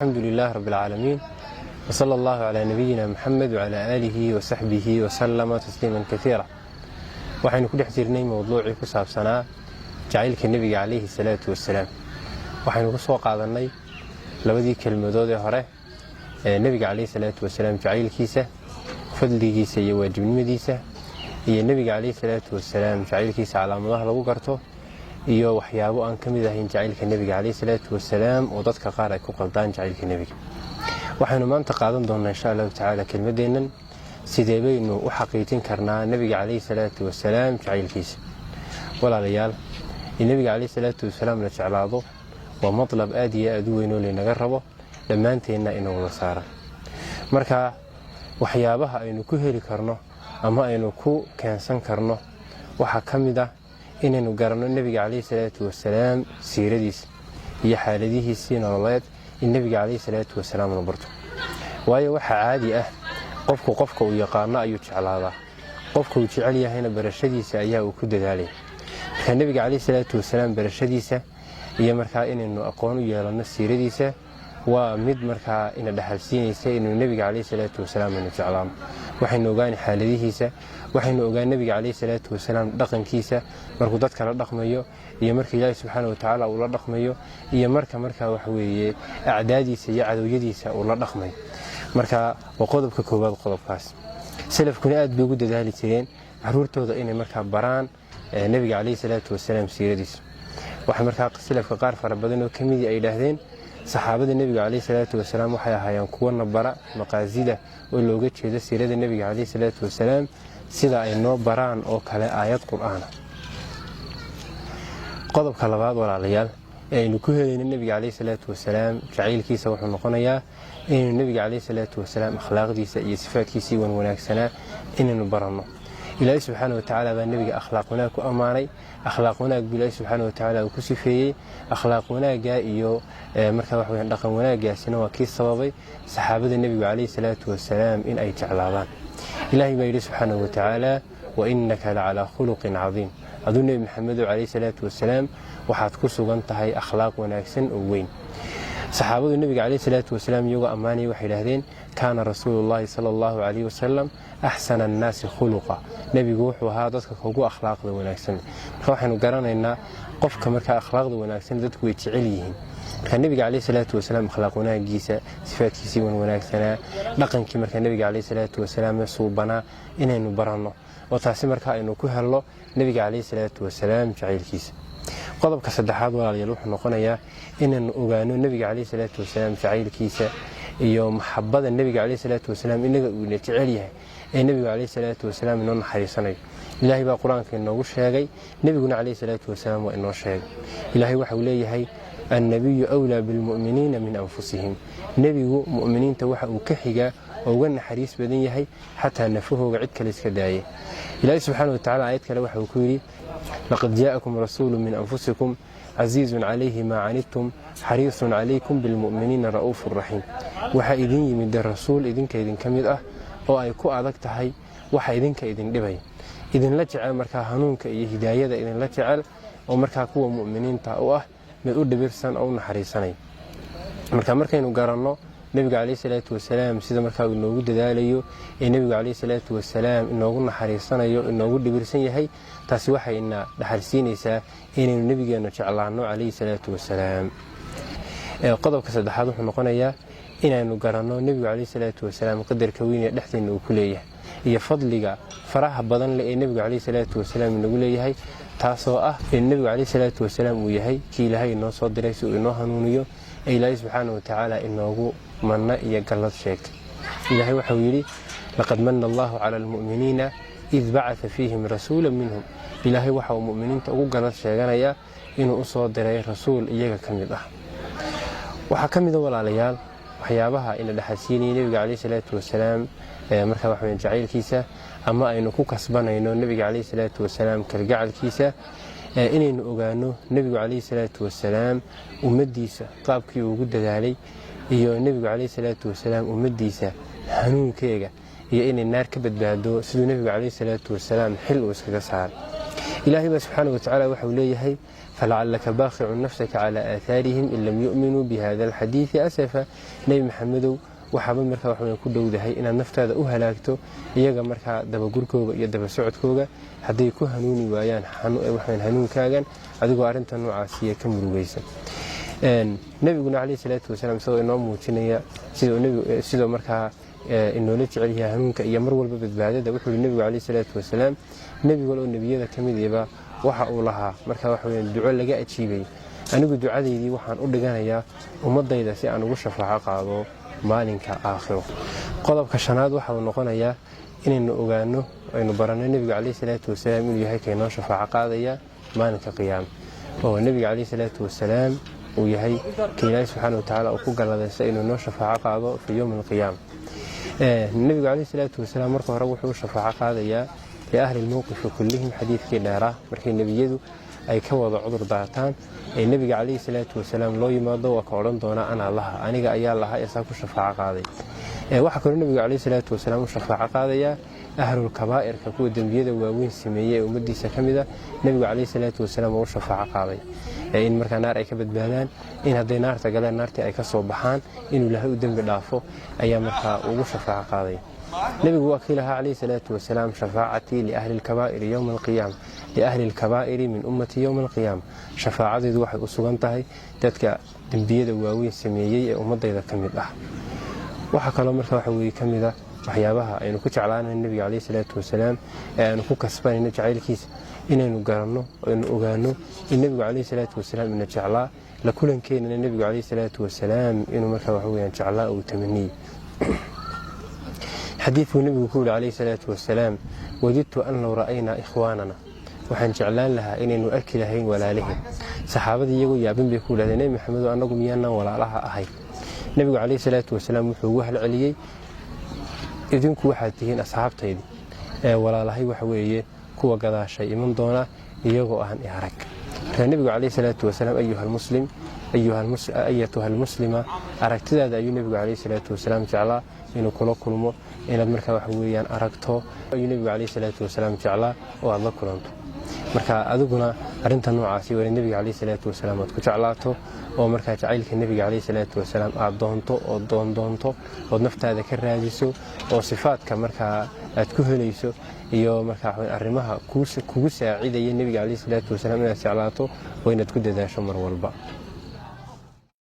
Alxamdu lilah rab اlcaalamiin, wsala allahu calaa nabiyina Muxamed wcalaa aalihi wasaxbihi wasalama tasliiman kaiira. Waxaynu ku dhex jirnay mowduucii ku saabsanaa jacaylka Nebiga calayhi salaatu wasalaam. Waxaynu ku soo qaadannay labadii kelmadood ee hore ee Nebiga calayhi salaatu wasalaam jacaylkiisa, fadligiisa iyo waajibnimadiisa, iyo Nebiga calayhi salaatu wasalaam jacaylkiisa calaamadaha lagu garto, iyo waxyaabo aan ka mid ahayn jacaylka Nebiga calayhi salaatu wasalaam oo dadka qaar ay ku qaldaan jacaylka Nebiga. Waxaynu maanta qaadan doonnaa, insha Allahu tacaala, kelmadeennan: sidee baynu u xaqiijin karnaa Nebiga calayhi salaatu wasalaam jacaylkiisa? Walaalayaal, in Nebiga calayhi salaatu wasalaam la jeclaado waa matlab aad iyo aad u weyn oo laynaga rabo dhammaanteenna ina wada saaran. Marka waxyaabaha aynu ku heli karno ama aynu ku keensan karno waxaa ka mid ah inaynu garanno Nebiga calayhi salaatu wasalaam siiradiisa iyo xaaladihiisii nololeed, in Nebiga calayhi salaatu wasalaam la barto. Waayo, waxaa caadi ah, qofku qofka uu yaqaano ayuu jeclaadaa, qofka uu jecel yahayna barashadiisa ayaa uu ku dadaalaya. Marka Nebiga calayhi salaatu wasalaam barashadiisa iyo markaa inaynu aqoon u yeelanno siiradiisa waa mid markaa ina dhexalsiinaysa inuu Nebiga calayhi salaatu wasalaam aynu jeclaano. Waxaynu ogaani xaaladihiisa, waxaynu ogaan Nebiga calayhi salaatu wasalaam dhaqankiisa, markuu dadka la dhaqmayo iyo marka Ilaahi subxaana watacaala uu la dhaqmayo iyo marka markaa waxaweeye acdaadiisa iyo cadowyadiisa uu la dhaqmayo. Marka waa qodobka koowaad qodobkaas. Salafkuna aad bay ugu dadaali jireen caruurtooda inay markaa baraan Nebiga calayhi salaatu wasalaam siiradiisa. Waxaa markaa salafka qaar fara badan oo ka midii ay yidhaahdeen: saxaabada Nebiga calayhi salaatu wasalaam waxay ahaayeen kuwana bara maqaasida, oo looga jeedo siirada Nebiga calayhi salaatu wasalaam, sida ay noo baraan oo kale aayad Qur'aana. Qodobka labaad, walaalayaal, ee aynu ku helayno Nebiga calayhi salaatu wasalaam jacaylkiisa wuxuu noqonayaa inaynu Nebiga calayhi salaatu wasalaam akhlaaqdiisa iyo sifaadkiisii wan wanaagsanaa inaynu baranno. Ilaahay subxaana watacaala baa Nebiga akhlaaq wanaag ku ammaanay, akhlaaq wanaag buu Ilaahay subxaana watacaala uu ku sifeeyey. Akhlaaq wanaagga iyo markaa waxa weyaan dhaqan wanaaggaasina waa kii sababay saxaabada Nebigu calayhi salaatu wasalaam in ay jeclaadaan. Ilaahay baa yidhi subxaanahu watacaala: "Wa innaka lacalaa khuluqin cadiim." Aduu Nebi Maxamedow calayhi salaatu wasalaam waxaad ku sugan tahay akhlaaq wanaagsan oo weyn. Saxaabadu Nebiga calayhi salaatu wasalaam iyagoo ammaanaya waxay idhahdeen: "Kaana rasuulullaahi sala Allahu calayhi wasalam axsana annaasi khuluqa." Nebigu wuxuu ahaa dadka ugu akhlaaqda wanaagsan. Marka waxaynu garanaynaa qofka markaa akhlaaqda wanaagsan dadku way jecel yihiin. Marka Nebiga calayhi salaatu wasalaam akhlaaq wanaagiisa, sifaadkiisii wan wanaagsanaa, dhaqankii markaa Nebiga calayhi salaatu wasalaam ee suubanaa inaynu baranno, oo taasi markaa aynu ku helno Nebiga calayhi salaatu wasalaam jacaylkiisa. Qodobka saddexaad, walaalayaal, wuxuu noqonayaa inaynu ogaano Nebiga calayhi salaatu wasalaam jacaylkiisa iyo maxabada Nebiga calayhi salaatu wasalaam inaga uuna jecel yahay, ee Nebigu calayhi salaatu wasalaam inoo naxariisanayo. Ilaahay baa Qur-aanka inoogu sheegay, Nebiguna calayhi salaatu wasalaam waa inoo sheegay. Ilaahay waxa uu leeyahay: "Annabiyu awlaa bilmu'miniina min anfusihim." Nebigu mu'miniinta waxa uu ka xigaa oo uga naxariis badan yahay xataa nafahooga, cid kale iska daayay. Ilaahay subxaana watacaala aayad kale waxa uu ku yidhi: "Laqad jaa'akum rasuulu min anfusikum casiizun calayhi maa canidtum xariisun calaykum bilmu'miniina ra'uufu raxiim." Waxaa idin yimid rasuul idinka idinka mid ah oo ay ku adag tahay waxa idinka idin dhibay, idinla jecel markaa hanuunka iyo hidaayada idinla jecel, oo markaa kuwa mu'miniinta u ah mid u dhibirsan oo u naxariisanay. Marka markaynu garanno Nebiga calayhi salaatu wasalaam sida markaa uu inoogu dadaalayo, ee Nebigu calayhi salaatu wasalaam inoogu naxariisanayo, inoogu dhibirsan yahay, taasi waxayna dhaxalsiinaysaa inaynu Nebigeennu jeclaanno calayhi salaatu wasalaam. Qodobka saddexaad wuxuu noqonayaa inaynu garanno Nebigu calayhi salaatu wasalaam qadarka weyn ee dhexdeenna uu ku leeyahay iyo fadliga faraha badan leh ee Nebigu calayhi salaatu wasalaam inagu leeyahay, taasoo ah in Nebigu calayhi salaatu wasalaam uu yahay kii Ilaahay inoo soo diray si uu inoo hanuuniyo, ee Ilaahay subxaana watacaala inoogu manno iyo gallad sheegtay. Ilaahay waxauu yidhi: "Laqad manna Allahu cala almu'miniina id bacata fiihim rasuula minhum." Ilaahay waxa uu mu'miniinta ugu gallad sheeganayaa inuu u soo diray rasuul iyaga ka mid ah. Waxaa ka mida, walaalayaal, waxyaabaha ina dhexalsiinaya Nebiga calayhi salaatu wasalaam markaa waxaweya jacaylkiisa, ama aynu ku kasbanayno Nebiga calayhi salaatu wasalaam kalgacalkiisa, inaynu ogaano Nebigu calayhi salaatu wasalaam ummaddiisa qaabkii uu ugu dadaalay, iyo Nebigu calayhi salaatu wasalaam ummaddiisa hanuunkeega iyo inay naar ka badbaado siduu Nebigu calayhi salaatu wasalaam xil uu iskaga saaray. Ilaahay baa subxaana watacaala waxauu leeyahay: Falacallaka baakhicun nafsaka calaa aathaarihim in lam yu'minuu bihada alxadiidi asafa. Nebi Maxamedow, waxaaba markaa waxweyn ku dhowdahay inaad naftaada u halaagto iyaga markaa dabagurkooga iyo daba socodkooga, hadday ku hanuuni waayaan waxweyn hanuunkaagan, adigoo arrinta noocaasiya ka murugaysan. Nebiguna caleyhi salaatu wasalaam, isagoo inoo muujinaya sidoo markaa inoola jecel yahay hanuunka iyo mar walba badbaadada, wuxuu yihi nebigu caleyhi salaatu wasalaam, nebi wal oo nebiyada ka midiiba waxa uu lahaa markaa waxa weyan duco laga ajiibay. Anigu ducadaydii waxaan u dhiganayaa ummadayda si aan ugu shafaaco qaado maalinka aakhiro. Qodobka shanaad waxa uu noqonayaa inaynu ogaano, aynu baranno nebigu caleyhi salaatu wasalaam inuu yahay kaynoo shafaaco qaadaya maalinka qiyaama, oo nebiga caleyhi salaatu wasalaam uu yahay ka Ilaahi subxaana wa tacaala uu ku galladaysta inuu noo shafaaco qaado fii yowmi alqiyaama. Nebigu caleyhi salaatu wasalaam marka hore wuxuu u shafaaco qaadayaa liahli lmowqifi kullihim. Xadiidkii dheeraa, markay nebiyadu ay ka wada cudur daartaan ee nebiga caleyhi salaatu wasalaam loo yimaado, waa ka odhan doonaa: "Anaa laha, aniga ayaa lahaa eesaa ku shafaaco qaaday." Waxaa kaloo nebigu caleyhi salaatu wasalaam u shafaaco qaadayaa ahlul kabaa'irka, kuwa dembiyada waaweyn sameeyey ee ummaddiisa ka mid a. Nebigu caleyhi salaatu wasalaam waa u shafaaco qaaday in markaa naar ay ka badbaadaan, in hadday naarta galeen naartii ay ka soo baxaan, inuu Ilaahay u dembi dhaafo ayaa markaa ugu shafaaco qaaday. Nebigu waa kii lahaa calayhi salaatu wasalaam: "Shafaacatii liahli alkabaa'iri yowma alqiyaama, liahli alkabaa'iri min ummati yowma alqiyaama." Shafaacadeedu waxay u sugan tahay dadka dembiyada waaweyn sameeyey ee ummadayda ka mid ah. Waxaa kaloo marka waxa weye ka mid a waxyaabaha aynu ku jeclaanayno nebiga caleyhi salaatu wasalaam ee aynu ku kasbanayno jacaylkiisa, inaynu garanno, aynu ogaano in nebigu caleyhi salaatu wasalaam ina jeclaa, la kulankeenana nebigu caleyhi salaatu wasalaam inuu marka waxa weyaan jeclaa uu tamaniyey. Xadiidkuu nebigu ku yidhi calayhi salaatu wasalaam: "Wadidtu an low ra'aynaa ikhwaanana." Waxaan jeclaan lahaa inaynu arki lahayn walaalihii. Saxaabadii iyagoo yaabin bay ku yidhahdeen: "Nebi Maxamedow, annagu miyaanaan walaalaha ahay?" Nebigu calayhi salaatu wasalaam wuxuu ugu halceliyey: "Idinku waxaad tihiin asxaabtaydii ee walaalahay waxa weeye kuwa gadaashay iman doona iyagoo aan i arag." Marka nebigu calayhi salaatu wasalaam, ayuha almuslim, ayatuha almuslima, aragtidaada ayuu nebigu calayhi salaatu wasalaam jeclaa inuu kula kulmo. Inaad markaa waxa weeyaan aragto ayuu nebigu calayhi salaatu wasalaam jeclaa oo aad la kulanto. Marka adiguna arrinta noocaasi waa in nebiga calayhi salaatu wasalaam aad ku jeclaato, oo markaa jacaylka nebiga calayhi salaatu wasalaam aad doonto oo doondoonto, ood naftaada ka raadiso, oo sifaadka markaa aad ku helayso iyo markaa arrimaha kugu saacidaya nebiga calayhi salaatu wasalaam inaad jeclaato waa inaad ku dadaasho mar walba.